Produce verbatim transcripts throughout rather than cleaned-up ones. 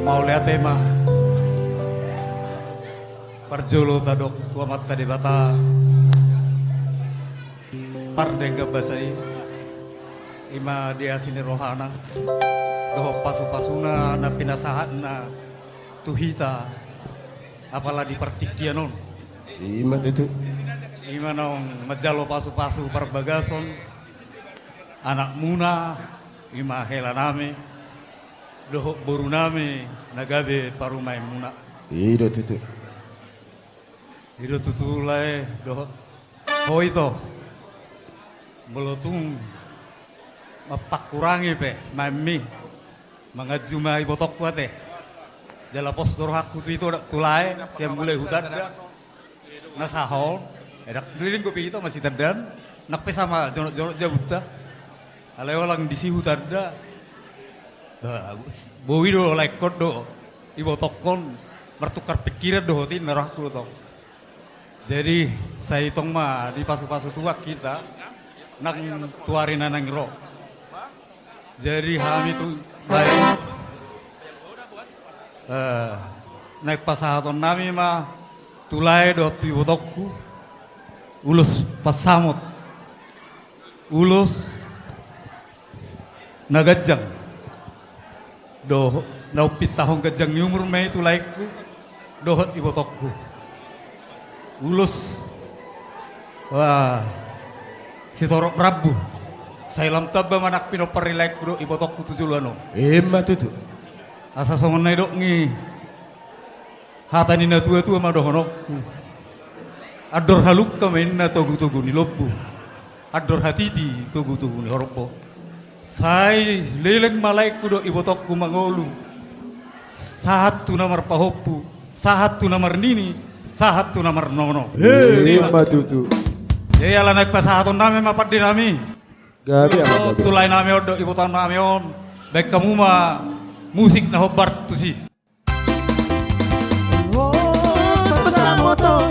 Mauliate ma. Parjolo tadok tu Amanta Debata pardenggan basa i, i ma di asi ni rohana dohot pasupasuna na pinasahatna tu hita, apala di partingkian on. I ma tutu. I ma naung manjalo pasupasu parbagason anakmuna, i ma helanami dohot borunami na gabe parumaenmuna. I do tutu. I do tutu lae dohot ho ito. Molo tung mampangkurangi pe maenmi, manganju ma ibotongku ate. Jala pos do rohangku tu ito, tu lae sian mulai hutanda na sahat on. Edak diri nggo pe ito masitandaan, nang pe sama jonokjonok jabunta. Alai holan disi hutanda, boi do laengkon do ibotongkon, martukar pikiran dohot i na rohangku do tong. Jadi sai tong ma dipasupasu Tuhan hita nang tu ari na naeng ro. Jadi hami tu lae, eh, naeng pasahatonnami ma tu lae dohot tu ibotongku ulos pansamot, ulos na ganjang dohot na umpitahon ganjang ni umur ma i tu laengku dohot ibotongku. Ulos, wah, sitorop rambu, sai lam tamba ma nang pinompar ni laengku dohot ibotongku tu joloan on. I ma tutu. Asa songon na nidok ni hata ni natuatua ma dohononku: Andor halungka ma inna togutogu ni lombu, andor hatiti togutogu ni horbo. Sai leleng ma laengku dohot ibotongku mangolu, sahat tu na marpahompu, sahat tu na marnini, sahat tu na marnono. He, i ma tutu. Jadi ala naeng pasahatonnami ma pandenami. Gabe, gabe. Tu laenami on dohot ibotonnami on, baen hamu ma musik na hombar tusi. Ulos pansamot on,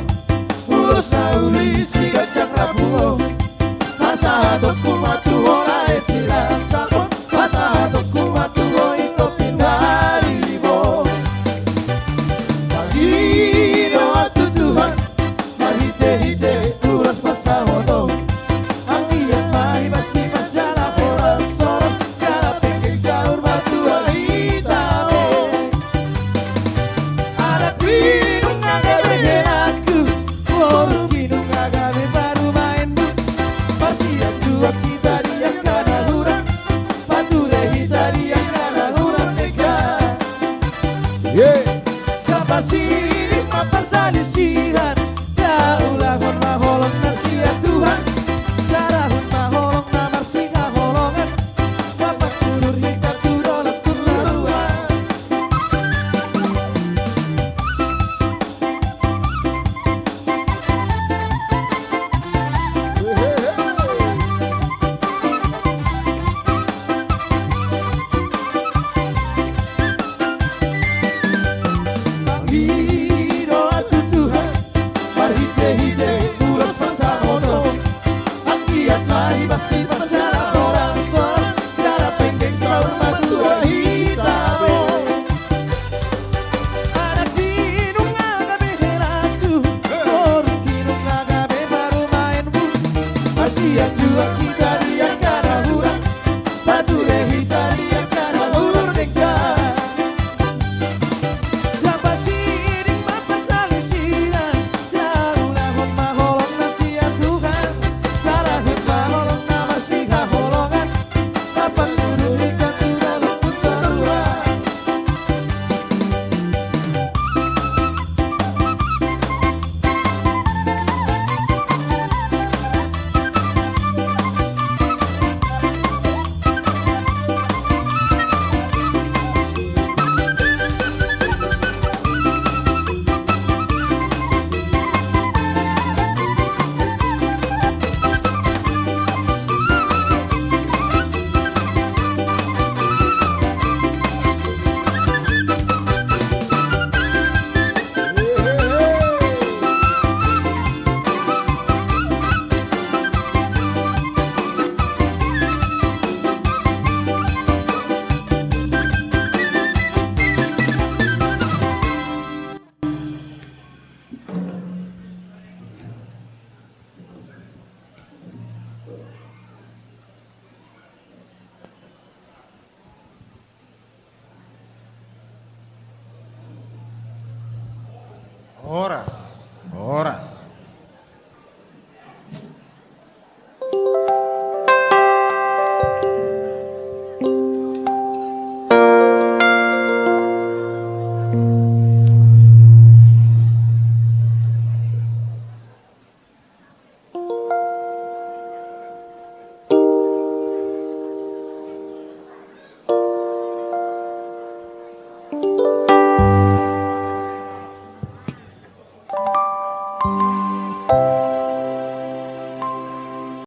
ulos na uli siganjang rambu on. Pasahatonku ma tu ho lae Silasabon, pasahatonku ma tu ho ito Pinaribot. Pagi dohot tu Tuhan, marhitehite ulos pansamot on. Anggiat ma i masimanjala horas on, jala penggeng saur matua hita be. Ala i nunga gabe helangku, boru i nunga gabe parumaenmu. Marsianjuan hita di angka na hurang, Horas.